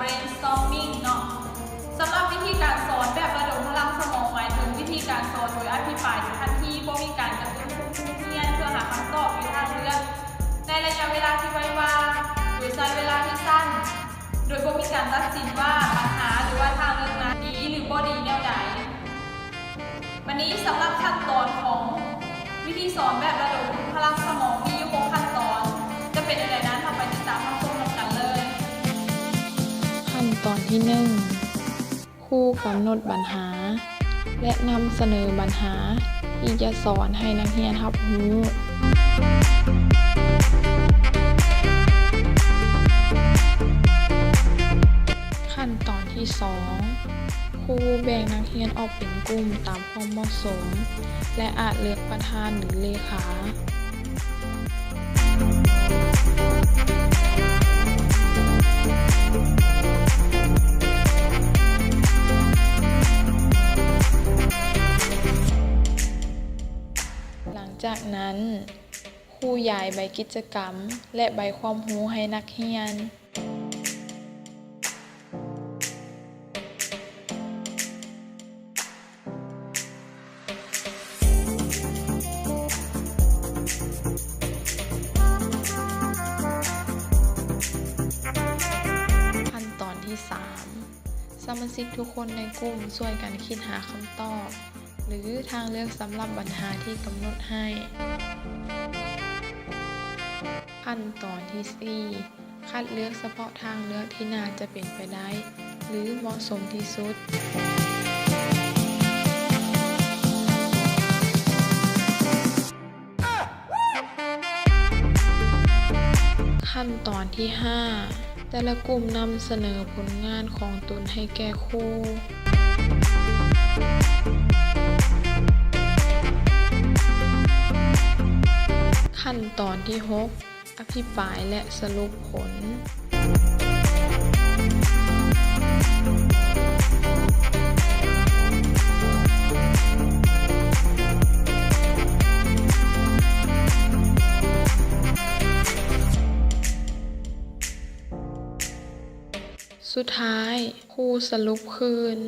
brainstorming ເນາະ. ສຳລັບວິທີການສອນແບບລະດົມພະລັງສະໝອງ ໝາຍເຖິງວິທີການສອນໂດຍອະພິປາຍໂດຍທັນທີ, ບໍ່ມີການກະຕຸ້ນຄູຮຽນເພື່ອຫາຄຳຕອບ ຫຼື ທາງເລືອກ ໃນໄລຍະເວລາທີ່ໄວວາ, ໂດຍໃຊ້ເວລາທີ່ສັ້ນ, ໂດຍບໍ່ມີການຕັດສິນວ່າບັນຫາ ຫຼືວ່າທາງເລືອກນັ້ນດີ ຫຼື ບໍ່ດີແນວໃດ. ບັດນີ້ສຳລັບຂັ້ນຕອນຂອງວິທີສອນແບບລະດົມພະລັງສະໝອງມີຢູ່ຫົກຂັ້ນຕອນ, ຈະເປັນແນວໃດນັ້ນ ເຮົາໄປຕິດຕາມຮັບຊົມນຳກັນເລີຍ. ຂັ້ນຕອນທີໜຶ່ງ ຄູກຳນົດບັນຫາ ແລະ ນຳສະເໜີບັນຫາທີ່ຈະສອນໃຫ້ນັກຮຽນຮັບຮູ້. ຂັ້ນຕອນທີສອງ ຄູແບ່ງນັກຮຽນອອກເປັນກຸ່ມຕາມຄວາມເໝາະສົມ ແລະ ອາດເລືອກປະທານ ຫຼື ເລຂາ. ຫຼັງຈາກນັ້ນ, ຄູຢາຍໃບກິດຈະກຳ ແລະ ໃບຄວາມຮູ້ໃຫ້ນັກຮຽນ. ຂັ້ນຕອນທີສາມ ສະມາຊິກທຸກຄົນໃນກຸ່ມຊ່ວຍກັນຄິດຫາຄຳຕອບ ຫຼື ທາງເລືອກສຳລັບບັນຫາທີ່ກຳນົດໃຫ້. ຂັ້ນຕອນທີສີ່ ຄັດເລືອກສະເພາະທາງເລືອກທີ່ໜ້າຈະເປັນໄປໄດ້ ຫຼື ເໝາະສົມທີ່ສຸດ. ຂັ້ນຕອນທີຫ້າ ແຕ່ລະກຸ່ມນຳສະເໜີຜົນງານຂອງຕົນໃຫ້ແກ່ຄູ. ຂັ້ນຕອນທີຫົກ ອະພິປາຍ ແລະ ສະຫຼຸບຜົນ. ສຸດທ້າຍ, ຄູສະຫຼຸບຄືນ.